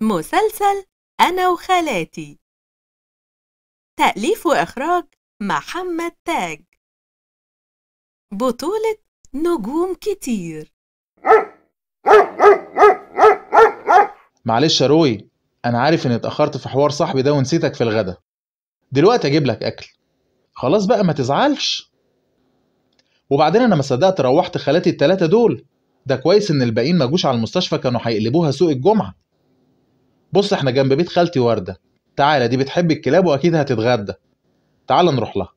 مسلسل أنا وخالاتي، تأليف وإخراج محمد تاج، بطولة نجوم كتير. معلش يا روي، أنا عارف إني اتأخرت في حوار صاحبي ده ونسيتك في الغدا. دلوقتي أجيب لك أكل. خلاص بقى ما تزعلش. وبعدين أنا ما صدقت روحت خالاتي التلاتة دول. ده كويس إن الباقيين ما جوش على المستشفى، كانوا هيقلبوها سوق الجمعة. بص احنا جنب بيت خالتي وردة، تعالى دي بتحب الكلاب وأكيد هتتغدى. تعالى نروح لها.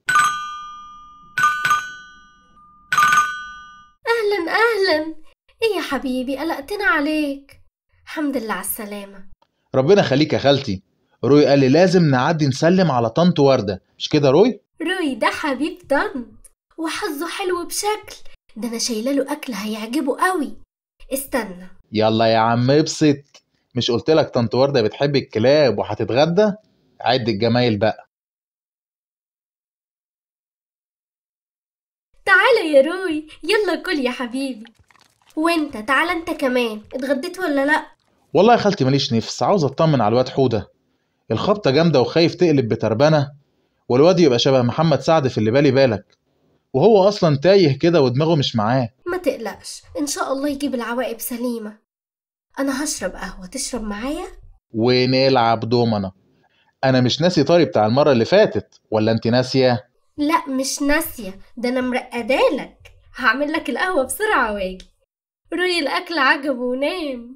أهلا أهلا، إيه يا حبيبي قلقتنا عليك. الحمد لله على السلامة. ربنا يخليك يا خالتي. روي قال لي لازم نعدي نسلم على طنط وردة، مش كده روي؟ روي ده حبيب طنط وحظه حلو بشكل، ده أنا شايله له أكل هيعجبه قوي. استنى. يلا يا عم ابسط، مش قلت لك طنط وردة بتحب الكلاب وهتتغدى؟ عد الجمايل بقى. تعالى يا روي، يلا كل يا حبيبي. وانت تعالى انت كمان، اتغديت ولا لا؟ والله يا خالتي ماليش نفس، عاوز اطمن على الواد حوده. الخبطه جامدة وخايف تقلب بتربنه، والواد يبقى شبه محمد سعد في اللي بالي بالك، وهو اصلا تايه كده ودماغه مش معاه. ما تقلقش، ان شاء الله يجيب العواقب سليمة. انا هشرب قهوة، تشرب معايا؟ ونلعب دومنه. انا مش ناسي طاري بتاع المرة اللي فاتت، ولا انت ناسيه؟ لا مش ناسيه، ده انا مرقدالك. هعمل لك القهوة بسرعة واجي. روي الاكل عجبه ونام.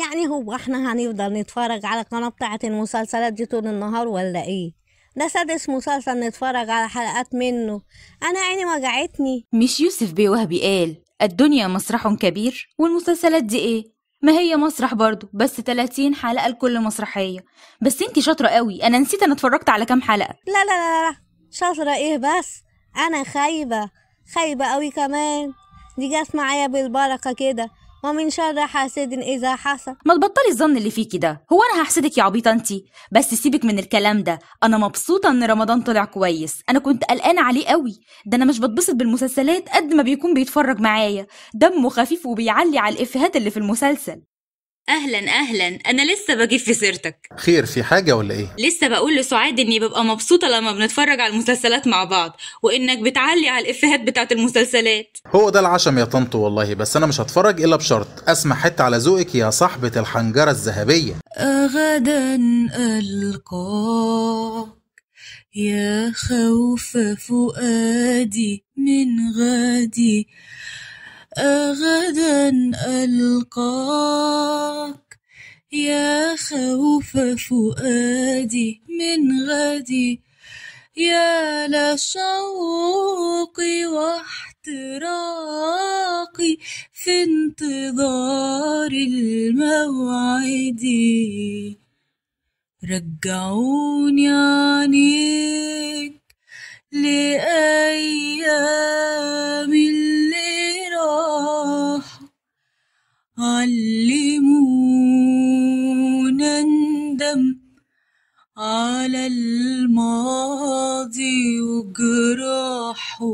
يعني هو احنا هنفضل نتفرج على القناة بتاعة المسلسلات دي طول النهار ولا ايه؟ ده سادس مسلسل نتفرج على حلقات منه، انا عيني وجعتني. مش يوسف بيه وهبي قال الدنيا مسرح كبير؟ والمسلسلات دي ايه؟ ما هي مسرح برضو، بس 30 حلقة لكل مسرحية. بس انتي شاطرة قوي، انا نسيت انا اتفرجت على كام حلقة. لا لا لا لا، شاطرة ايه بس، انا خايبة خايبة قوي كمان. دي جت معايا بالبركة كده، ومن شر حاسد إذا حسد. ما تبطلي الظن اللي فيكي ده، هو أنا هحسدك يا عبيطة انتي؟ بس سيبك من الكلام ده، أنا مبسوطة إن رمضان طلع كويس. أنا كنت قلقانة عليه قوي، ده أنا مش بتبسط بالمسلسلات قد ما بيكون بيتفرج معايا، دمه خفيف وبيعلي على الإفيهات اللي في المسلسل. أهلا أهلا، أنا لسه بجيب في سيرتك. خير، في حاجة ولا إيه؟ لسه بقول لسعاد إني ببقى مبسوطة لما بنتفرج على المسلسلات مع بعض، وإنك بتعلي على الإفيهات بتاعت المسلسلات. هو ده العشم يا طنط والله، بس أنا مش هتفرج إلا بشرط أسمع حتة على ذوقك يا صاحبة الحنجرة الذهبية. غدا ألقاك يا خوف فؤادي من غدي، غدا ألقاك يا خوف فؤادي من غدي، يا لشوقي واحتراقي في انتظار الموعد، رجعوني عنيك لأيام اللي راح، علمونا ندم على الماضي وجراحه.